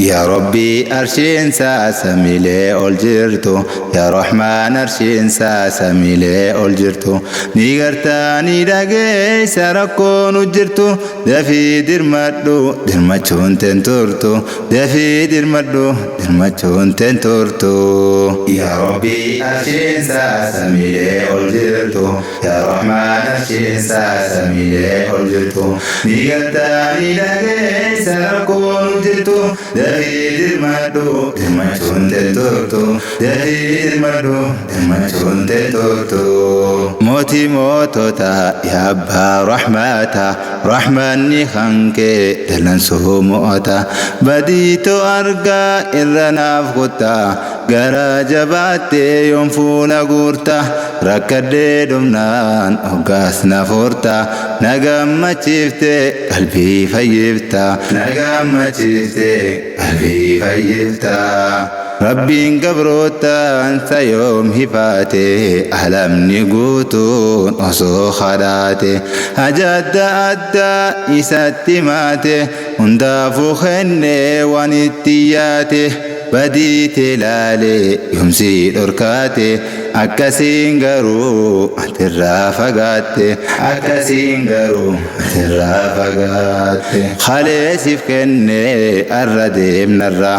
Yaa Rabbii, arshiinsaa samiilee ol jirtu, yaa Rahmaan, arshiinsaa samiilee ol jirtu, ni gartaa, ni dhageessa rakkoo nu jirtu. Dafii dirmadhu, dirmachuun teen turtu. Dafii dirmadhu, dirmachuun teen turtu. Yaa Rabbii, arshiinsaa samiilee ol jirtu, yaa Rahmaan, arshiinsaa samiilee ol jirtu, ni gartaa, ni dhageessa rakkoo nu jirtu. Dafii dirmadhu, dirmachuun teen turtu. Dafii dirmadhu, dirmachuun teen turtu. Mootii mootota, yaa abbaa rahmata, rahmanni hankee dallansuu mo'ata. Badiitoo argaa irra naaf kuttaa, gara jabaattee yoon fuula guurta. Rakkadhee dhumnaan hoggaas na furta, na gammachiiftee qalbii fayyifta, na gammachiiftee qalbii fayyifta. Rabbiin gabrootaan yoom hifaate? Alamni guutuun osoo kadhaate, haja adda addaa isatti maate, hundaafuu kennee waan itti yaate. Badiite laalee yoomsii dhorkaate? Akkasiin garuu atirraa fagaatte, akkasiin garuu atirraa fagaatte. Kaleesiif kennee arra deemnarra,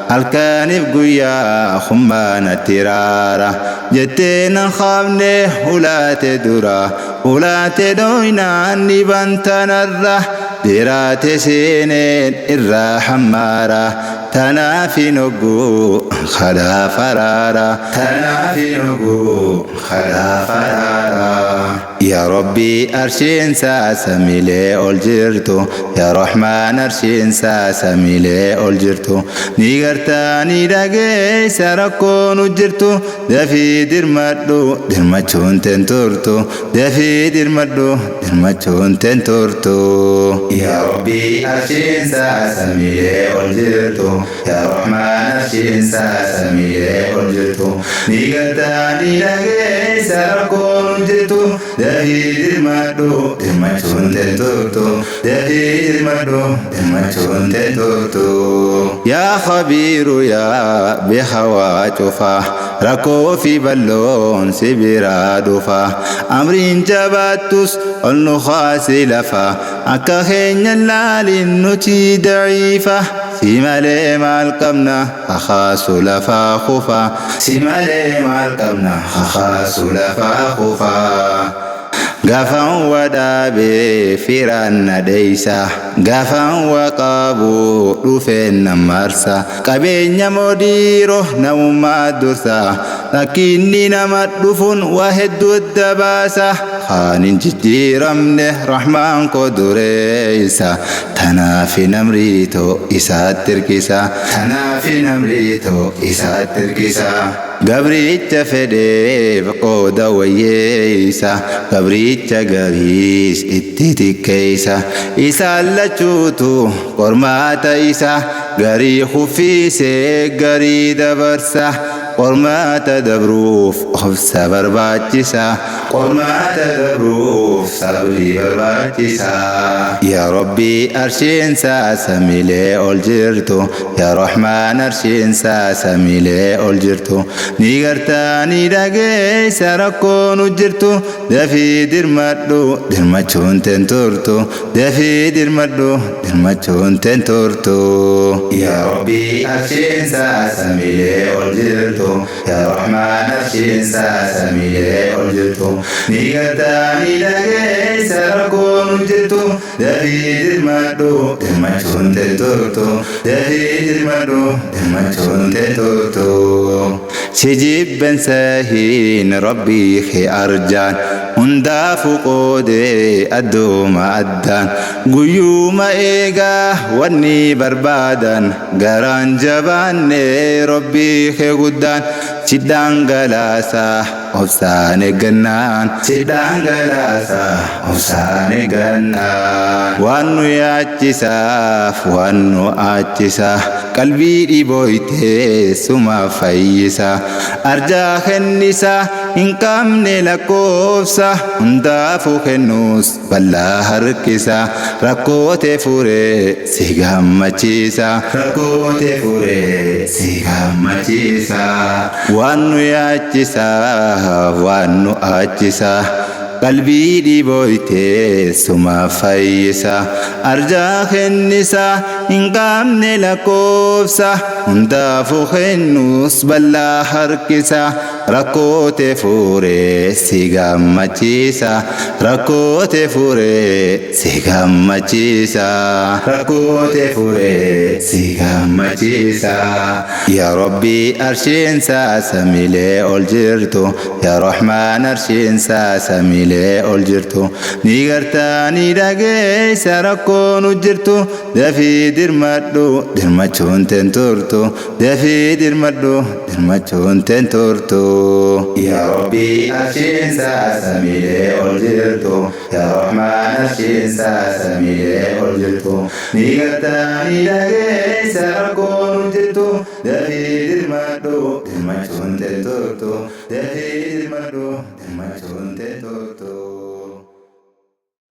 halkaniif guyyaa hummaanatti raara jettee nan qaabne. Ulaate dura ulaate dhoynaan ni bantanarra, dheeraate seeneen irraa hammaara. Tanaaf hin hogguu kadhaa faraara, tanaaf hin hogguu kadhaa faraara. Yaa Rabbii, arshiinsaa samiilee ol jirtu, yaa Rahmaan, arshiinsaa samiilee ol jirtu, ni gartaa, ni dhageessa rakkoo nu jirtu. Dafii dirmadhu, dirmachuun teen turtu. Dafii dirmadhu, dirmachuun teen turtu. Yaa Rabbii, arshiinsaa samiilee ol jirtu, yaa Rahmaan, arshiinsaa samiilee ol jirtu, ni gartaa, ni dhageessa rakkoo nu jirtu. Dafii dirmadhu, dirmachuun teen turtu. Dafii dirmadhu, dirmachuun teen turtu. Yaa Khabiiru, yaa beekawaa cufaa, rakkoo fi balloon si biraa dhufa. Amriin jabaattus ol nu kaasi lafa, akka keenya laalin nuti daciifa. Si malee maal qabna kakaasu lafaa kufa? Si malee maal qabna kakaasu lafaa kufa? Gaafan wadhaabee firaan na dheeysa, gaafan waqaabuu dhufeen na marsa. Qabeenya moodiiroo namummaa dursa, rakkinni nama dhufuun waa hedduu adda baasa. Kaan hin jijjiiramne rahmaan koo dureessa, tanaafi namriitoo isaatti hirkisa, tanaafi namriitoo isaatti hirkisa. Gabricha fedheef qooda wayyeessa, gabricha gariis itti xiqqeessa. Isaan lachuutu qormaata isa, garii kuffisee garii dabarsa. Qormaata dabruuf obsa barbaachisa, qormaata dabruuf sabrii barbaachisa. Yaa Rabbii, arshiinsaa samiilee ol jirtu, yaa Rahmaan, arshiinsaa samiilee ol jirtu, ni gartaa, ni dhageessa rakkoo nu jirtu. Dafii dirmadhu, dirmachuun teen turtu. Dafii dirmadhu, dirmachuun teen turtu. Yaa Rabbii, arshiinsaa samiilee ol jirtu, yaa Rahmaan, arshiinsaa samiilee ol jirtu, ni gartaa, ni dhageessa rakkoo nu jirtu. Dafii dirmadhu, dirmachuun teen turtu. Dafii dirmadhu, dirmachuun teen turtu. Si jibban sahiin Rabbii kee arjaan, hundaafuu qoodee adduma addaan. Guyyuma eegaa wanni barbaadan, garaan jabaanne Rabbii kee guddaan si dhangalaasaa. obsaan eeggannaan, si dhangalaasa obsaan eeggannaan. Waan nu yaachisaaf waan nu aachisa, qalbii dhibooytee suma fayyisa. Arjaa kennisa hin qabne lakkoofsa, hundaafuu kennuus bal'aa harkisa. Rakkoote furee si gammachiisa, rakkoote furee si gammachiisa. Waan nu yaachisa waan nu aachisa, qalbii dhibooytee suma fayyisa. Arjaa kennisa hin qabne lakkoofsa, hundaafuu kennuus bal'aa harkisa. Rakkoote furee si gammachiisa, rakkoote furee si gammachiisa, rakkoote furee si gammachiisa. Yaa Rabbi arshiinsaa samiilee ol jirtu, yaa Rahmaan arshiinsaa samiilee ol jirtu, ni gartaa ni dhageessa rakkoo nu jirtu. Dafii dirmadhu, dirmachuun teen turtu, dafii dirmadhu, dirmachuun teen turtu. Yaa Rabbi arshiinsaa samiilee ol jirtu, yaa Rahmaan arshiinsaa samiilee ol jirtu, ni gartaa ni dhageessa rakkoo nu jirtu. Dafii dirmadhu, dirmachuun teen turtu, dafii dirmadhu, dirmachuun teen turtu.